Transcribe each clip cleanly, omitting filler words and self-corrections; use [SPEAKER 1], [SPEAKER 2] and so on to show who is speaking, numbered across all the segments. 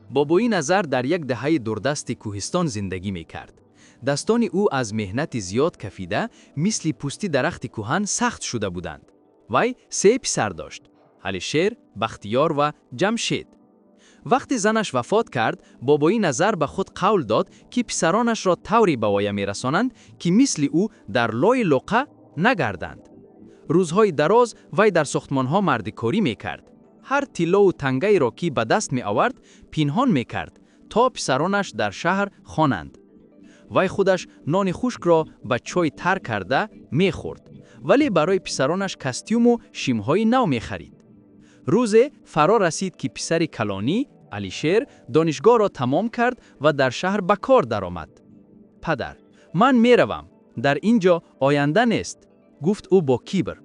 [SPEAKER 1] Бобои Назар дар як деҳаи дурдасти кӯҳистон зиндагӣ мекард. Дастони ӯ аз меҳнати зиёд кафида, мисли пӯсти дарахти кӯҳан сахт шуда буданд. Вай се писар дошт: Алишер, Бахтиёр ва Ҷамшед. Вақте занаш вафот кард, Бобои Назар ба худ қавл дод, ки писаронашро тавре ба воя мерасонанд, ки мисли ӯ дар лои лоқа нагарданд. Рӯзҳои дароз вай дар сохтмонҳо мардикорӣ мекард. Ҳар тиллову тангаеро, ки ба даст меовард, пинҳон мекард, то писаронаш дар шаҳр хонанд. Вай худаш нони хушкро ба чой тар карда мехӯрд, вале барои писаронаш костюму шимҳои нав мехарид. Рӯзе фаро расид, ки писари калонӣ, Алишер, донишгоҳро тамом кард ва дар шаҳр ба кор даромад. «Падар, ман меравам, дар ин ҷо оянда нест», гуфт ӯ бо кибр.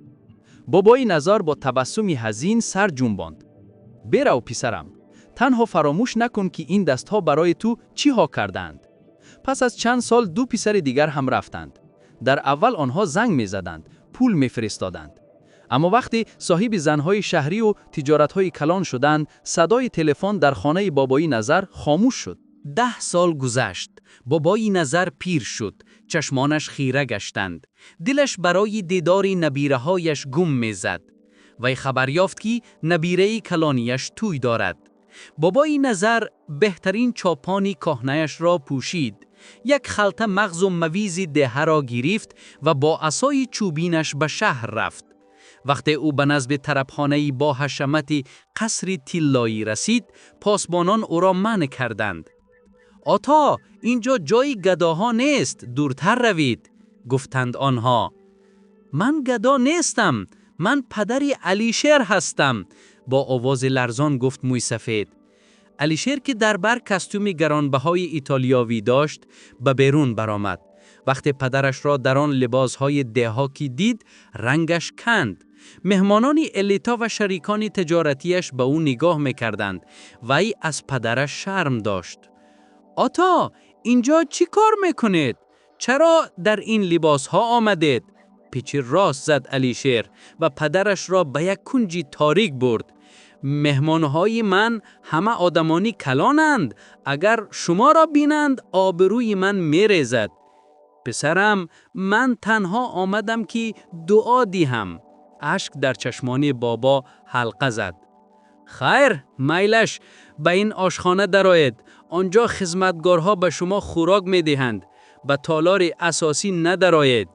[SPEAKER 1] Бобои Назар бо табассуми ҳазин сар ҷунбонд. «Берав, писарам, танҳо фаромӯш накун, ки ин дастҳо барои ту чӣ ҳо кардаанд». Пас аз чанд сол ду писари дигар ҳам рафтанд. Дар аввал онҳо занг мезаданд, пул мефиристоданд. Аммо вақте соҳиби занҳои шаҳриву тиҷоратҳои калон шуданд, садои телефон дар хонаи Бобои Назар хомӯш шуд.
[SPEAKER 2] 10 сол гузашт. Бобои Назар пир шуд, чашмонаш хира гаштанд, дилаш барои дидори набираҳояш гум мезад. Вай хабар ёфт, ки набираи калонияш тӯй дорад. Бобои Назар беҳтарин чопони кӯҳнаашро пӯшид, як халта мағзу мавизи деҳаро гирифт ва бо асои чӯбинаш ба шаҳр рафт. Вақте ӯ ба назди тарабхонаи бо ҳашамати қасри тиллоӣ расид, посбонон ӯро манъ карданд. «Ото, ин ҷо ҷои гадоҳо нест, дуртар равед», гуфтанд онҳо. «Ман гадо нестам, ман падари Алишер ҳастам», бо овози ларзон гуфт мӯйсафед. Алишер, ки дар бар костюми гаронбаҳои итолиёвӣ дошт, ба берун баромад. Вақте падарашро дар он либосҳои деҳотӣ дид, рангаш канд. Меҳмонони элита ва шарикони тиҷоратиаш ба ӯ нигоҳ мекарданд. Вай аз падараш шарм дошт. «Ото, инҷо чӣ кор мекунед? Чаро дар ин либосҳо омадед?» пичи рост зад Алишер ва падарашро ба як кунҷи торик бурд. «Меҳмонҳои ман ҳама одамони калонанд. Агар шуморо бинанд, обрӯи ман мерезад». «Писарам, ман танҳо омадам, ки дуо диҳам». Ашк дар чашмони бобо ҳалқа зад. «Хайр, майлаш, ба ин ошхона дароед. Он ҷо хизматгорҳо ба шумо хӯрок медиҳанд. Ба толори асосӣ надароед».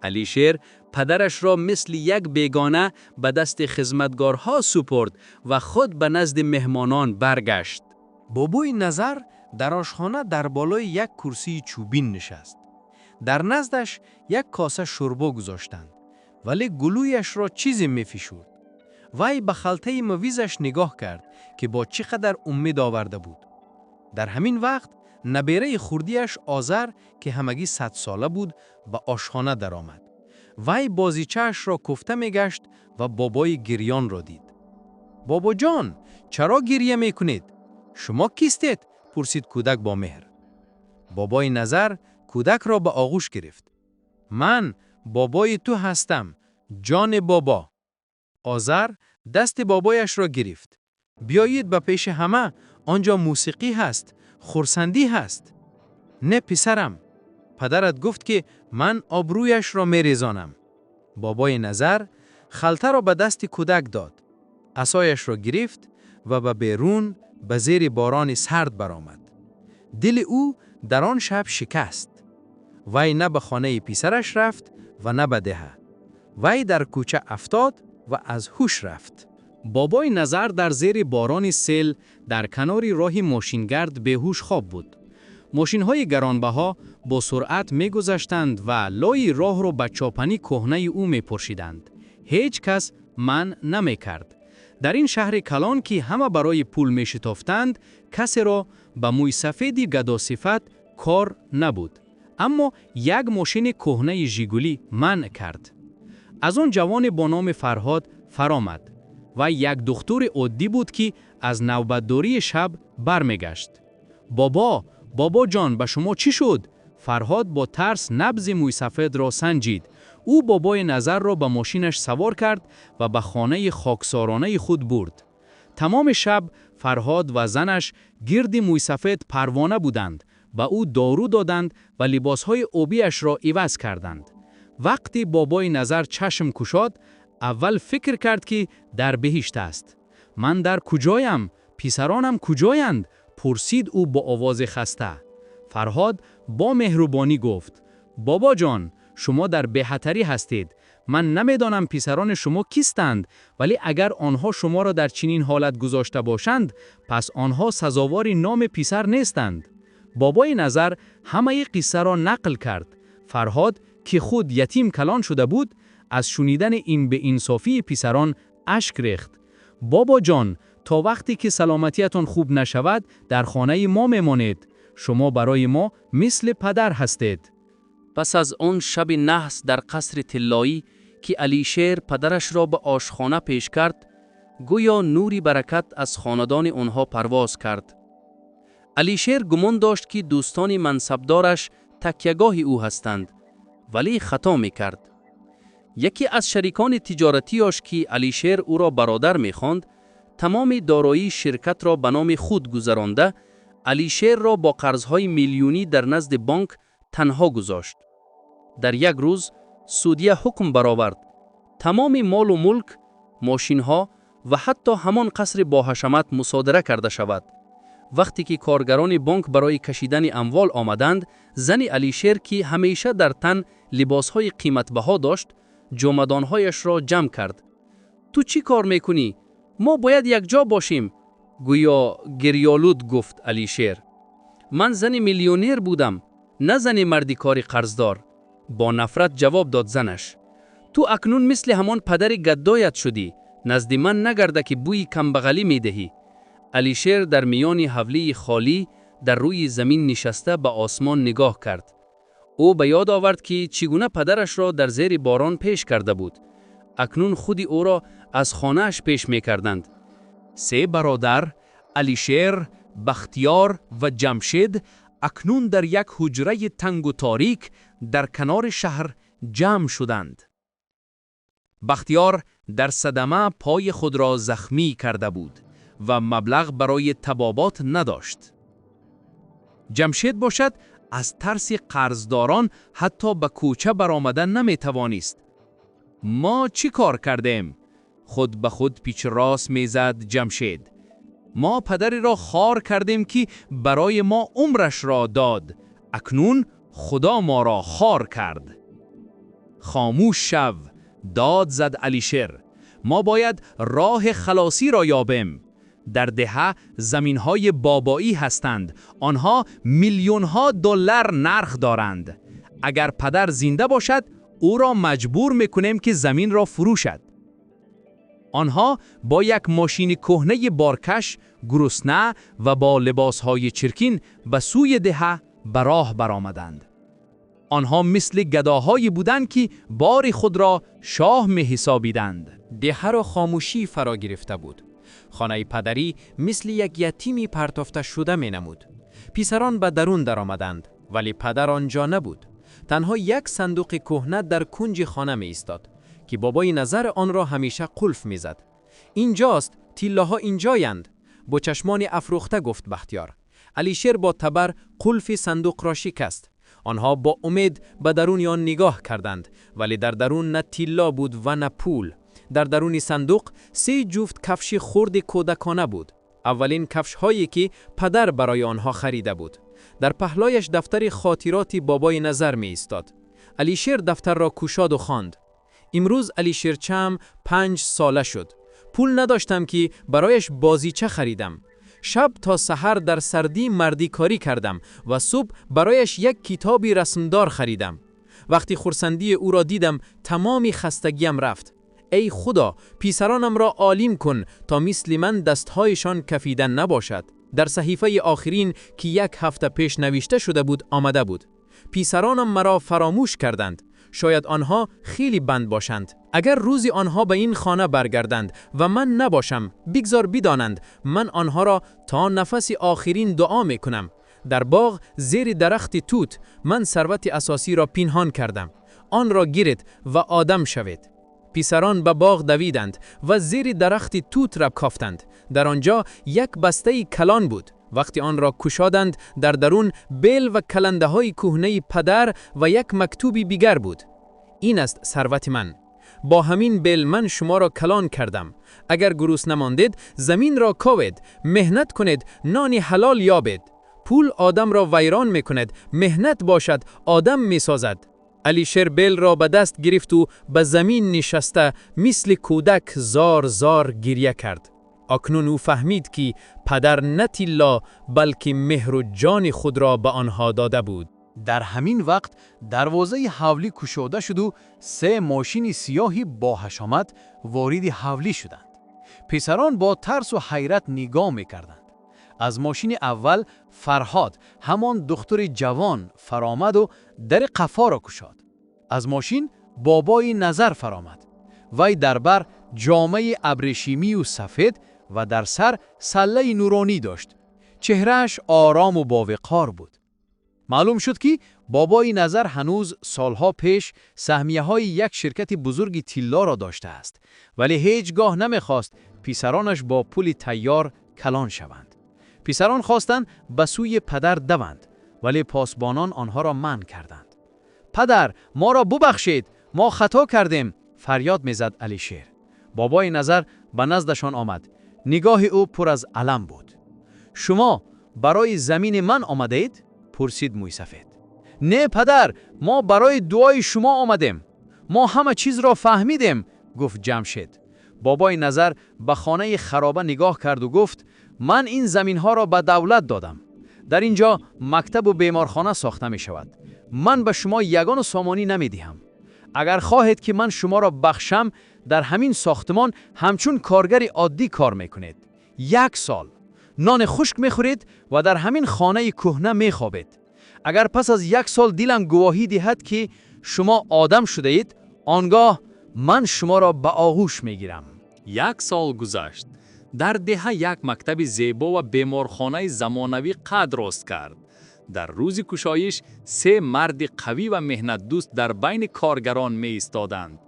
[SPEAKER 2] Алишер падарашро мисли як бегона ба дасти хизматгорҳо супурд ва худ ба назди меҳмонон баргашт.
[SPEAKER 3] Бобои Назар дар ошхона дар болои як курсии чӯбин нишаст. Дар наздаш як коса шӯрбо гузоштанд, вале гулӯяшро чизе мефишурд. Вай ба халтаи мавизаш нигоҳ кард, ки бо чӣ қадар умед оварда буд. Дар ҳамин вақт набераи хурдиаш Озар, ки ҳамагӣ 100-сола буд, ба ошхона даромад. Вай бозичаашро кофта мегашт ва бобои гирёнро дид. «Бобоҷон, чаро гирья мекунед? Шумо кистед?» пурсид кӯдак бо меҳр. Бобои Назар кӯдакро ба оғӯш гирифт. «Ман бобои ту ҳастам, ҷони бобо». Озар дасти бобояшро гирифт. «Биёед ба пеши ҳама, он ҷо мусиқӣ ҳаст, хурсандӣ ҳаст». «Не, писарам, падарат гуфт, ки ман обрӯяшро мерезонам». Бобои Назар халтаро ба дасти кӯдак дод, асояшро гирифт ва ба берун, ба зери борони сард баромад. Дили ӯ дар он шаб шикаст. Вай на ба хонаи писараш рафт ва на ба деҳа. Вай дар кӯча афтод ва аз ҳуш рафт.
[SPEAKER 1] Бобои Назар дар зери борони сел дар канори роҳи мошингард беҳуш хоб буд. Мошинҳои гаронбаҳо бо суръат мегузаштанд ва лои роҳро ба чопани кӯҳнаи ӯ мепуршиданд. Ҳеҷ кас манъ намекард. Дар ин шаҳри калон, ки ҳама барои пул мешитофтанд, касеро ба мӯйсафеди гадосифат кор набуд. Аммо як мошини кӯҳнаи Жигулӣ манъ кард. Аз он ҷавоне бо номи Фарҳод фаромад. Вай як духтури оддӣ буд, ки аз навбатдории шаб бармегашт. «Бобо, бобоҷон, ба шумо чӣ шуд?» Фарҳод бо тарс набзи мӯйсафедро санҷид. Ӯ бобои Назарро ба мошинаш савор кард ва ба хонаи хоксоронаи худ бурд. Тамоми шаб
[SPEAKER 4] Фарҳод ва занаш гирди мӯйсафед парвона буданд, ба ӯ дору доданд ва либосҳои обиашро иваз карданд. Вақти Бобои Назар чашм кушод, аввал фикр кард, ки дар беҳишт аст. «Ман дар куҷоям? Писаронам куҷоянд?» пурсид ӯ бо овози хаста. Фарҳод бо меҳрубонӣ гуфт: «Бобоҷон, шумо дар бехатарӣ ҳастед. Ман намедонам писарони шумо кистанд, вале агар онҳо шуморо дар чунин ҳолат гузошта бошанд, пас онҳо сазовори номи писар нестанд». Бобои Назар ҳамаи қиссаро нақл кард. Фарҳод, ки худ ятим калон шуда буд, аз шунидани ин беинсофии писарон ашк рехт. «Бобоҷон, то вақте ки саломатиатон хуб нашавад, дар хонаи мо мемонед. Шумо барои мо мисли падар ҳастед».
[SPEAKER 2] Пас аз он шаби наҳс дар қасри тиллоӣ, ки Алишер падарашро ба ошхона пеш кард, гӯё нури баракат аз хонадони онҳо парвоз кард. Алишер гумон дошт, ки дӯстони мансабдораш такягоҳи ӯ ҳастанд, вале хато мекард. Яке аз шарикони тиҷоратиёш, ки Алишер ӯро бародар мехонд, тамоми дороии ширкатро ба номи худ гузаронда, Алишерро бо қарзҳои миллионӣ дар назди бонк танҳо гузошт. Дар як рӯз судья ҳукм баровард: тамоми молу мулк, мошинҳо ва ҳатто ҳамон қасри боҳашамат мусодира карда шавад. Вақте ки коргарони бонк барои кашидани амвол омаданд, зани Алишер, ки ҳамеша дар тан либосҳои қиматбаҳо дошт, ҷомадонҳояшро ҷамъ кард. «Ту чӣ кор мекунӣ? Мо бояд якҷо бошем», гӯё гирёлуд гуфт Алишер. «Ман зани миллионер будам, на зани мардикори қарздор», бо нафрат ҷавоб дод занаш. «Ту акнун мисли ҳамон падари гадоят шудӣ. Назди ман нагарда, ки бӯи камбағалӣ медиҳӣ». Алишер дар миёни ҳавлии холӣ дар рӯи замин нишаста ба осмон нигоҳ кард. Ӯ ба ёд овард, ки чӣ гуна падарашро дар зери борон пеш карда буд. Акнун худи ӯро аз хонааш пеш мекарданд.
[SPEAKER 4] Се бародар, Алишер, Бахтиёр ва Ҷамшед, акнун дар як ҳуҷраи тангу торик дар канори шаҳр ҷамъ шуданд. Бахтиёр дар садама пои худро захмӣ карда буд ва маблағ барои табобат надошт. Ҷамшед бошад, аз тарси қарздорон ҳатто ба кӯча баромада наметавонист. «Мо чӣ кор кардем?» худ ба худ пичрос мезад Ҷамшед. «Мо падареро хор кардем, ки барои мо умрашро дод. Акнун Худо моро хор кард». «Хомӯш шав», дод зад Алишер. «Мо бояд роҳи халосиро ёбем. Дар деҳа заминҳои бобоӣ ҳастанд. Онҳо миллионҳо доллар нарх доранд. Агар падар зинда бошад, ӯро маҷбур мекунем, ки заминро фурӯшад». Онҳо бо як мошини кӯҳнаи боркаш, гурусна ва бо либосҳои чиркин ба сӯи деҳа ба роҳ баромаданд. Онҳо мисли гадоҳое буданд, ки бори худро шоҳ меҳисобиданд.
[SPEAKER 5] Деҳаро хомӯшӣ фаро гирифта буд. Хонаи падарӣ мисли як ятими партофташуда менамуд. Писарон ба дарун даромаданд, вале падар он ҷо набуд. Танҳо як сандуқи кӯҳна дар кунҷи хона меистод, ки Бобои Назар онро ҳамеша қулф мезад. «Инҷост, тиллоҳо инҷоянд», бо чашмони афрӯхта гуфт Бахтиёр. Алишер бо табар қулфи сандуқро шикаст. Онҳо бо умед ба даруни он нигоҳ карданд, вале дар дарун на тилло буд ва на пул. Дар даруни сандуқ се ҷуфт кафши хурди кӯдакона буд, аввалин кафшҳое, ки падар барои онҳо харида буд. Дар паҳлояш дафтари хотироти Бобои Назар меистод. Алишер дафтарро кушоду хонд: «Имрӯз Алишерчаам 5 сола шуд. Пул надоштам, ки барояш бозича харидам. Шаб то саҳар дар сардӣ мардикорӣ кардам ва субҳ барояш як китоби расмдор харидам. Вақти хурсандии ӯро дидам, тамоми хастагиам рафт. Эй Худо, писаронамро олим кун, то мисли ман дастҳояшон кафида набошад». Дар саҳифаи охирин, ки як ҳафта пеш навишта шуда буд, омада буд: «Писаронам маро фаромӯш карданд. Шояд онҳо хеле банд бошанд. Агар рӯзе онҳо ба ин хона баргарданд ва ман набошам, бигзор бидонанд, ман онҳоро то нафаси охирин дуо мекунам. Дар боғ, зери дарахти тут, ман сарвати асосиро пинҳон кардам. Онро гиред ва одам шавед». Писарон ба боғ давиданд ва зери дарахти тут кофтанд. Дар он ҷо як бастаи калон буд. Вақте онро кушоданд, дар дарун бел ва каландаҳои кӯҳнаи падар ва як мактуби дигар буд. Ин аст сарвати ман. Бо ҳамин бел ман шуморо калон кардам. Агар гурусна мондед, заминро ковед, меҳнат кунед, нони ҳалол ёбед. Пул одамро вайрон мекунад, меҳнат бошад, одам месозад. Алишер белро ба даст гирифту ба замин нишаста мисли кӯдак зор зор гиря кард. Акнун ӯ фаҳмид, ки падар на тилло, балки меҳру ҷони худро ба онҳо дода буд.
[SPEAKER 3] Дар ҳамин вақт дарвозаи ҳавлӣ кушода шуду се мошини сиёҳи боҳашамат вориди ҳавлӣ шуданд. Писарон бо тарсу ҳайрат нигоҳ мекарданд. Аз мошини аввал Фарҳод, ҳамон духтури ҷавон, фаромаду дари қафоро кушод. Аз мошин Бобои Назар фаромад. Вай дар бар ҷомаи абрешимию сафед ва дар сар саллаи нуронӣ дошт. Чеҳрааш орому бовиқор буд. Маълум шуд, ки Бобои Назар ҳанӯз солҳо пеш саҳмияҳои як ширкати бузурги тиллоро доштааст, вале ҳеҷ гоҳ намехост писаронаш бо пули тайёр калон шаванд. Писарон хостанд ба сӯи падар даванд, вале посбонон онҳоро манъ карданд. Падар, моро бубахшед, мо хато кардем, фарёд мезад Алишер. Бобои Назар ба наздашон омад. Нигоҳи ӯ пур аз алам буд. Шумо барои замини ман омадаед? Пурсид мӯйсафед. Не, падар, мо барои дуои шумо омадем. Мо ҳама чизро фаҳмидем, гуфт Ҷамшед. Бобои Назар ба хонаи хароба нигоҳ карду гуфт: ман ин заминҳоро ба давлат додам. Дар ин ҷо мактабу беморхона сохта мешавад. Ман ба шумо ягону сомонӣ намедиҳам. Агар хоҳед, ки ман шуморо бахшам, дар ҳамин сохтмон ҳамчун коргари оддӣ кор мекунед. Як сол нони хушк мехӯред ва дар ҳамин хонаи кӯҳна мехобед. Агар пас аз як сол дилам гувоҳӣ диҳад, ки шумо одам шудаед, он гоҳ ман шуморо ба оғӯш мегирам.
[SPEAKER 6] Як сол гузашт. Дар деҳа як мактаби зебо ва беморхонаи замонавӣ қад рост кард. Дар рӯзи кушоиш се марди қавӣ ва меҳнатдӯст дар байни коргарон меистоданд.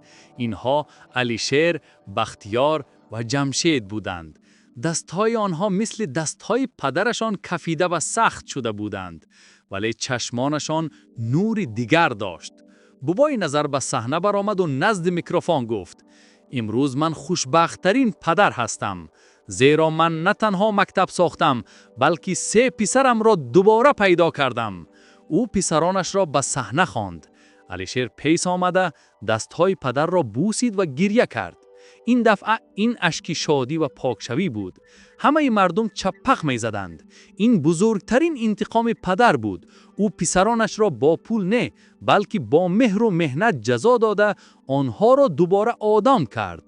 [SPEAKER 6] Инҳо Алишер, Бахтиёр ва Ҷамшед буданд. Дастҳои онҳо мисли дастҳои падарашон кафида ва сахт шуда буданд, вале чашмонашон нури дигар дошт. Бобои Назар ба саҳна баромаду назди микрофон гуфт: имрӯз ман хушбахттарин падар ҳастам, зеро ман на танҳо мактаб сохтам, балки се писарамро дубора пайдо кардам. Ӯ писаронашро ба саҳна хонд. Алишер пеш омада дастҳои падарро бусид ва гиря кард. Ин дафъа ин ашки шодӣ ва покшавӣ буд. Ҳамаи мардум чаппақ мезаданд. Ин бузургтарин интиқоми падар буд. Ӯ писаронашро бо пул не, балки бо меҳру меҳнат ҷазо дода, онҳоро дубора одам кард.